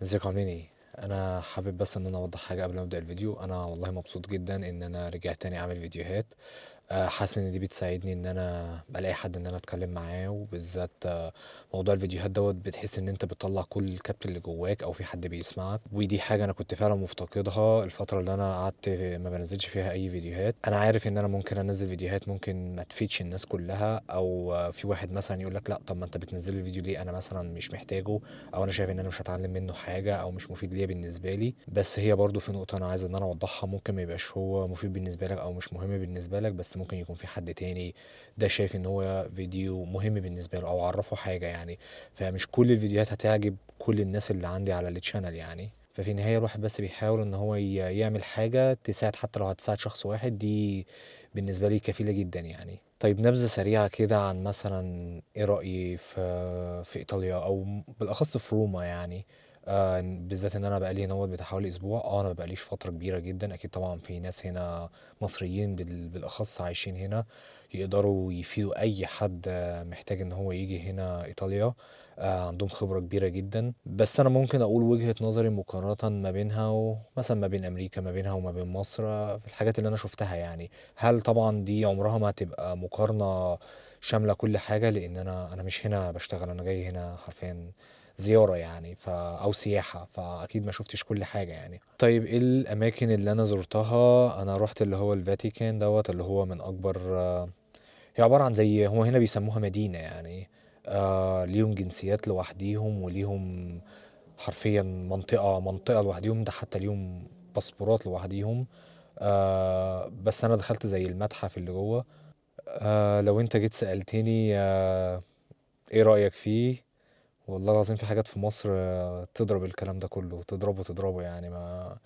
ازيكم عاملين ايه؟ انا حابب بس ان انا اوضح حاجة قبل ما ابدا الفيديو. انا والله مبسوط جدا ان انا رجعت تاني اعمل فيديوهات. حاسس ان دي بتساعدني ان انا الاقي حد ان انا اتكلم معاه، وبالذات موضوع الفيديوهات دوت بتحس ان انت بتطلع كل الكبت اللي جواك او في حد بيسمعك، ودي حاجة انا كنت فعلا مفتقدها الفترة اللي انا قعدت ما بنزلش فيها اي فيديوهات. انا عارف ان انا ممكن انزل فيديوهات ممكن ما تفيدش الناس كلها، او في واحد مثلا يقول لك لا طب ما انت بتنزل الفيديو ليه، انا مثلا مش محتاجه، او انا شايف ان انا مش هتعلم منه حاجة او مش مفيد ليا بالنسبة لي. بس هي برضو في نقطة انا عايز ان انا اوضحها، ممكن ما يبقاش هو مفيد بالنسبة لك او مش مهم بالنسبة لك، بس ممكن يكون في حد تاني ده شايف ان هو فيديو مهم بالنسبة له او عرفه حاجة يعني. فمش كل الفيديوهات هتعجب كل الناس اللي عندي على ال channel يعني. ففي النهاية الواحد بس بيحاول ان هو يعمل حاجة تساعد، حتى لو هتساعد شخص واحد دي بالنسبة لي كفيله جدا يعني. طيب نبذه سريعة كده عن مثلا ايه رايي في ايطاليا او بالاخص في روما يعني. بالذات ان انا بقالي هنا بتاع حوالي اسبوع. انا ما بقاليش فترة كبيرة جدا، اكيد طبعا في ناس هنا مصريين بالاخص عايشين هنا يقدروا يفيدوا اي حد محتاج ان هو يجي هنا ايطاليا، عندهم خبره كبيرة جدا. بس انا ممكن اقول وجهه نظري مقارنة ما بينها ومثلا ما بين امريكا، ما بينها وما بين مصر، في الحاجات اللي انا شفتها يعني. هل طبعا دي عمرها ما هتبقى مقارنة شاملة كل حاجة، لان انا مش هنا بشتغل، انا جاي هنا حرفيا زيارة يعني، أو سياحة، فأكيد ما شفتش كل حاجة يعني. طيب إيه الأماكن اللي أنا زرتها؟ أنا روحت اللي هو الفاتيكان دوت، اللي هو من أكبر، هي عبارة عن زي هو هنا بيسموها مدينة يعني، ليهم جنسيات لوحديهم وليهم حرفيا منطقة لوحديهم، ده حتى ليهم باسبورات لوحديهم. بس أنا دخلت زي المتحف اللي جوه. لو أنت جيت سألتني، إيه رأيك فيه؟ والله العظيم في حاجات في مصر تضرب الكلام ده كله، تضربه يعني، ما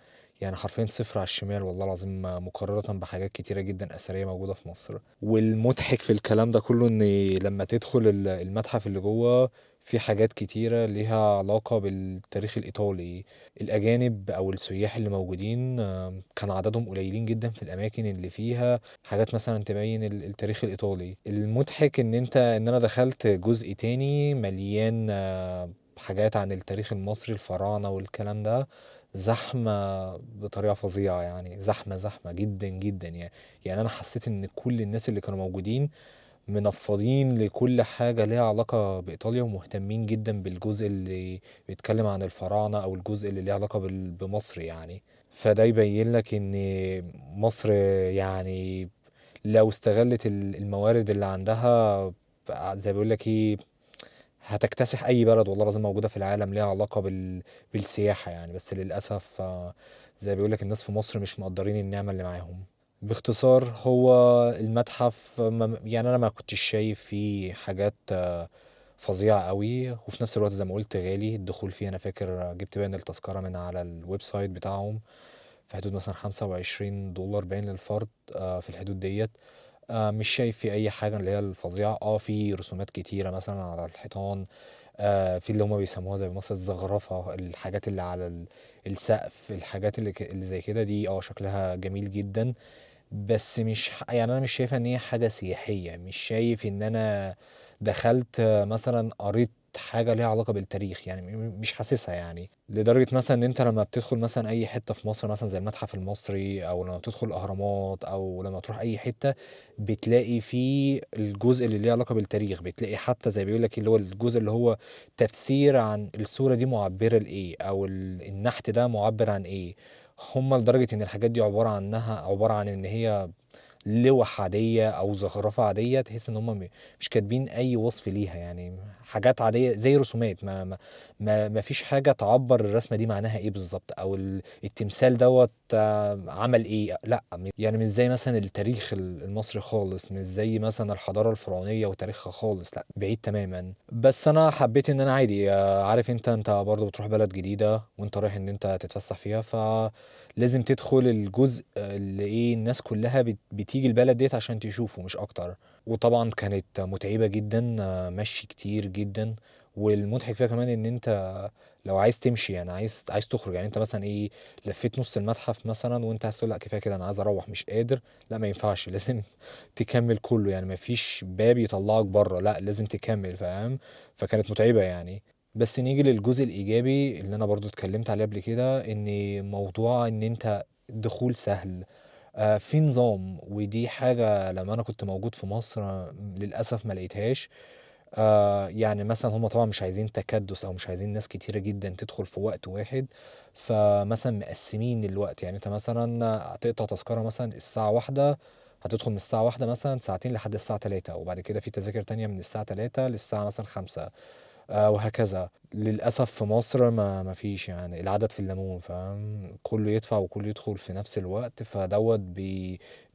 يعني حرفيا صفر على الشمال والله العظيم، مقارنة بحاجات كتيرة جدا أثرية موجودة في مصر. والمضحك في الكلام ده كله إن لما تدخل المتحف اللي جوه في حاجات كتيرة ليها علاقة بالتاريخ الإيطالي. الأجانب أو السياح اللي موجودين، كان عددهم قليلين جدا في الأماكن اللي فيها حاجات مثلا تبين التاريخ الإيطالي. المضحك إن أنا دخلت جزء تاني مليان، حاجات عن التاريخ المصري، الفراعنة والكلام ده، زحمة بطريقة فظيعة يعني، زحمة جدا جدا يعني. أنا حسيت إن كل الناس اللي كانوا موجودين منفضين لكل حاجة ليها علاقة بإيطاليا، ومهتمين جدا بالجزء اللي بيتكلم عن الفراعنة أو الجزء اللي ليه علاقة بمصر يعني. فده يبين لك إن مصر لو استغلت الموارد اللي عندها، زي بيقول لك إيه، هتكتسح أي بلد والله العظيم موجودة في العالم ليها علاقة بالسياحة يعني. بس للأسف، زي بيقول لك الناس في مصر مش مقدرين النعمة اللي معاهم. باختصار هو المتحف أنا ما كنتش شايف فيه حاجات، فظيعة قوي، وفي نفس الوقت زي ما قلت غالي الدخول فيه. أنا فاكر جبت باين التذكرة من على ال website بتاعهم في حدود مثلا خمسة وعشرين دولار باين للفرد، في الحدود ديت. مش شايف في أي حاجة اللي هي الفظيعة. في رسومات كتيرة مثلا على الحيطان، في اللي هما بيسموها زي مصر الزخرفة، الحاجات اللي على السقف، الحاجات اللي زي كده دي، شكلها جميل جدا. بس مش يعني أنا مش شايفة إن هي حاجة سياحية، مش شايف إن أنا دخلت مثلا قريت حاجة ليها علاقة بالتاريخ يعني، مش حاسسها يعني. لدرجة مثلا إن أنت لما بتدخل مثلا أي حتة في مصر مثلا زي المتحف المصري، أو لما بتدخل الأهرامات، أو لما تروح أي حتة، بتلاقي فيه الجزء اللي ليه علاقة بالتاريخ، بتلاقي حتى زي بيقول لك اللي هو الجزء اللي هو تفسير عن الصورة دي معبرة لإيه، أو النحت ده معبر عن إيه. هم لدرجة إن الحاجات دي عبارة عن إن هي لوح عادية أو زخرفة عادية، تحس إن هم مش كاتبين أي وصف ليها يعني، حاجات عادية زي رسومات، ما فيش حاجة تعبر الرسمة دي معناها إيه بالظبط، أو التمثال دوت، عمل إيه. لا، مش زي مثلا التاريخ المصري خالص، مش زي مثلا الحضارة الفرعونية وتاريخها خالص، لا بعيد تماما. بس أنا حبيت إن أنا عادي، عارف أنت برضه بتروح بلد جديدة وأنت رايح إن أنت تتفسح فيها، فلازم تدخل الجزء اللي إيه الناس كلها بتيجي البلد ديت عشان تشوفه مش أكتر. وطبعا كانت متعبة جدا، مشي كتير جدا. والمضحك فيها كمان ان انت لو عايز تمشي يعني عايز تخرج يعني، انت مثلا ايه لفيت نص المتحف مثلا وانت عايز تقول لا كفاية كده انا عايز اروح مش قادر، لا ما ينفعش، لازم تكمل كله يعني، ما فيش باب يطلعك بره، لا لازم تكمل، فاهم؟ فكانت متعبة يعني. بس نيجي للجزء الإيجابي اللي أنا برضو اتكلمت عليه قبل كده، إن موضوع إن أنت الدخول سهل، في نظام، ودي حاجة لما أنا كنت موجود في مصر للأسف ما لقيتهاش. يعني مثلا هم طبعا مش عايزين تكدس أو مش عايزين ناس كتيرة جدا تدخل في وقت واحد، فمثلا مقسمين الوقت. يعني أنت مثلا هتقطع تذكرة مثلا الساعة 1، هتدخل من الساعة 1 مثلا ساعتين لحد الساعة 3، وبعد كده في تذاكر تانية من الساعة 3 للساعة مثلا 5، وهكذا. للأسف في مصر ما فيش، يعني العدد في الليمون، فاهم؟ كله يدفع وكله يدخل في نفس الوقت، فدوت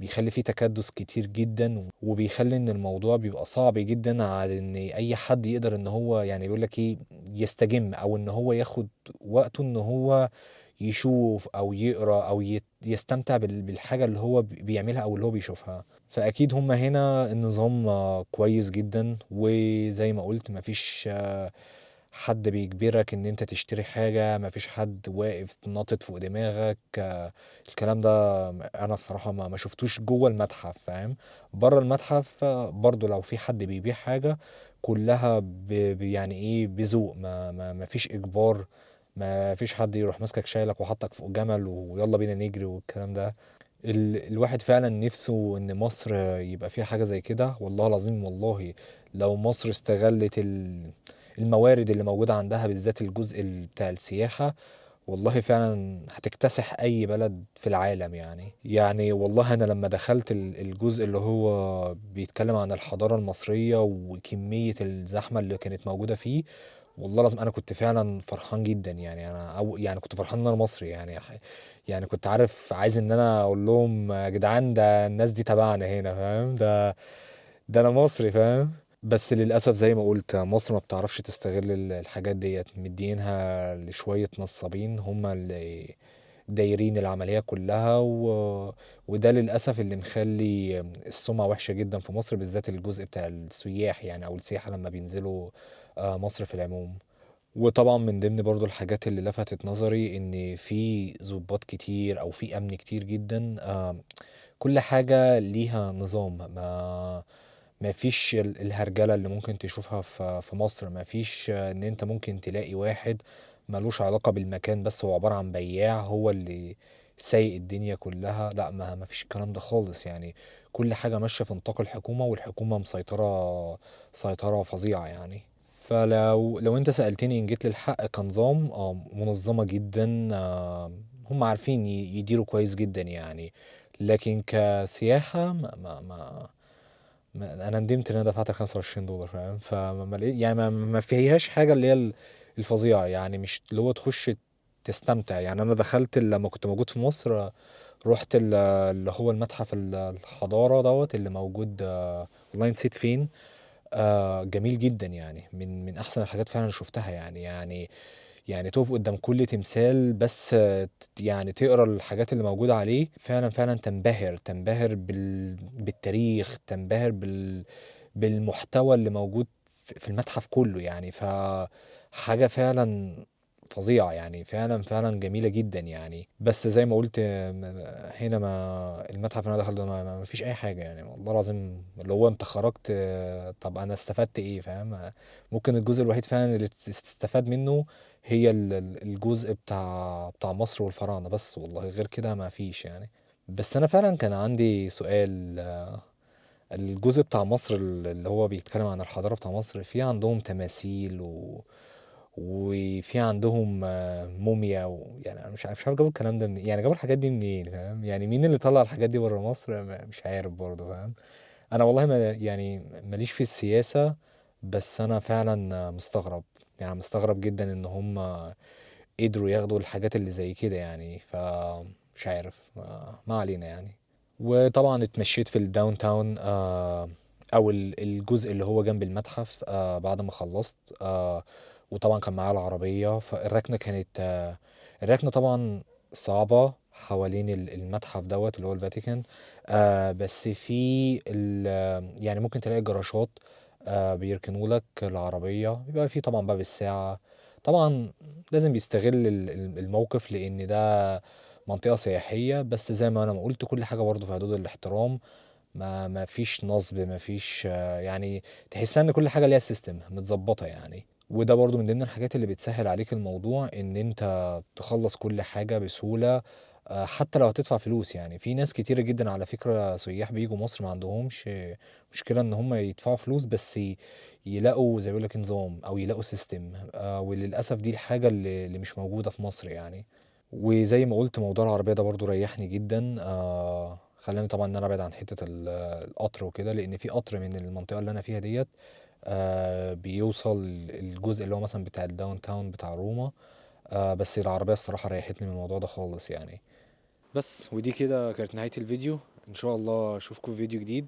بيخلي فيه تكدس كتير جدا، وبيخلي ان الموضوع بيبقى صعب جدا على ان اي حد يقدر ان هو يعني بيقول لك ايه يستجم، او ان هو ياخد وقته ان هو يشوف او يقرا او يستمتع بالحاجة اللي هو بيعملها او اللي هو بيشوفها. فاكيد هم هنا النظام كويس جدا، وزي ما قلت مفيش حد بيجبرك ان انت تشتري حاجة، مفيش حد واقف ناطط فوق دماغك. الكلام ده انا الصراحة ما شفتوش جوه المتحف، فاهم؟ بره المتحف، برضو لو في حد بيبيع حاجة كلها يعني ايه بذوق، ما فيش اجبار، ما فيش حد يروح ماسكك شايلك وحطك فوق جمل ويلا بينا نجري والكلام ده. الواحد فعلا نفسه ان مصر يبقى فيها حاجة زي كده، والله العظيم. والله لو مصر استغلت الموارد اللي موجودة عندها، بالذات الجزء بتاع السياحة، والله فعلا هتكتسح اي بلد في العالم. والله انا لما دخلت الجزء اللي هو بيتكلم عن الحضارة المصرية وكمية الزحمة اللي كانت موجودة فيه، والله العظيم انا كنت فعلا فرحان جدا. يعني انا أو يعني كنت فرحان ان انا مصري، يعني كنت عارف عايز ان انا اقول لهم يا جدعان ده الناس دي تبعنا هنا، فاهم؟ ده انا مصري، فاهم؟ بس للاسف زي ما قلت مصر ما بتعرفش تستغل الحاجات ديت، مدينها لشوية نصابين هم اللي دايرين العملية كلها، وده للأسف اللي مخلي السمعة وحشة جدا في مصر، بالذات الجزء بتاع السياح أو السياحة لما بينزلوا مصر في العموم. وطبعا من ضمن برضو الحاجات اللي لفتت نظري ان في ضباط كتير او في امن كتير جدا، كل حاجة ليها نظام، ما فيش الهرجلة اللي ممكن تشوفها في مصر، ما فيش ان انت ممكن تلاقي واحد ملوش علاقة بالمكان بس هو عبارة عن بياع هو اللي سايق الدنيا كلها، لا ما فيش الكلام ده خالص. كل حاجة ماشية في نطاق الحكومة، والحكومة مسيطرة سيطرة فظيعة. فلو انت سألتني ان جيت للحق كنظام، منظمة جدا، هم عارفين يديروا كويس جدا. لكن كسياحة ما انا ندمت ان انا دفعت 25 دولار، فاهم؟ فما لقيت، يعني ما فيهاش حاجة اللي هي الفظيعة، مش اللي هو تخش تستمتع. انا دخلت لما كنت موجود في مصر، رحت اللي هو المتحف الحضارة دوت اللي موجود، والله نسيت فين، جميل جدا، من احسن الحاجات فعلا اللي شفتها. تقف قدام كل تمثال بس تقرا الحاجات اللي موجودة عليه، فعلا فعلا تنبهر بالتاريخ، تنبهر بالمحتوى اللي موجود في المتحف كله. فحاجة فعلا فظيعة، فعلا فعلا جميلة جدا. بس زي ما قلت، هنا ما المتحف اللي انا دخلته ما فيش اي حاجة، والله العظيم اللي هو انت خرجت، طب انا استفدت ايه، فاهم؟ ممكن الجزء الوحيد فعلا اللي تستفاد منه هي الجزء بتاع مصر والفراعنة بس، والله غير كده ما فيش. بس انا فعلا كان عندي سؤال، الجزء بتاع مصر اللي هو بيتكلم عن الحضارة بتاع مصر، في عندهم تماثيل وفي عندهم موميا انا مش عارف جابوا الكلام ده منين، جابوا الحاجات دي منين، فاهم؟ مين اللي طلع الحاجات دي بره مصر؟ مش عارف برضه، فاهم؟ انا والله ما ماليش في السياسة، بس انا فعلا مستغرب، مستغرب جدا ان هم قدروا ياخدوا الحاجات اللي زي كده، فمش عارف، ما علينا. وطبعا اتمشيت في الداون تاون، او الجزء اللي هو جنب المتحف، بعد ما خلصت، وطبعا كان معايا العربية، فالركنة كانت، الركنة طبعا صعبة حوالين المتحف دوت اللي هو الفاتيكان، بس في ممكن تلاقي جراشات، بيركنوا لك العربية، بيبقى في طبعا باب الساعة، طبعا لازم بيستغل الموقف لأن ده منطقة سياحية، بس زي ما أنا ما قلت كل حاجة برضه في حدود الاحترام، ما فيش نصب، ما فيش، تحسها إن كل حاجة ليها سيستم متظبطة. وده برضو من ضمن الحاجات اللي بتسهل عليك الموضوع ان انت تخلص كل حاجة بسهولة، حتى لو هتدفع فلوس. يعني في ناس كتيرة جدا على فكرة سياح بيجوا مصر ما عندهمش مشكلة ان هم يدفعوا فلوس، بس يلاقوا زي ما بيقول لك نظام او يلاقوا system، وللأسف دي الحاجة اللي مش موجودة في مصر يعني. وزي ما قلت موضوع العربية ده برضو ريحني جدا، خلاني طبعا ان انا ابعد عن حتة القطر وكده، لان في قطر من المنطقة اللي انا فيها ديت، بيوصل الجزء اللي هو مثلا بتاع ال downtown بتاع روما، بس العربية الصراحة ريحتني من الموضوع ده خالص يعني. بس ودي كده كانت نهاية الفيديو، ان شاء الله اشوفكم في فيديو جديد.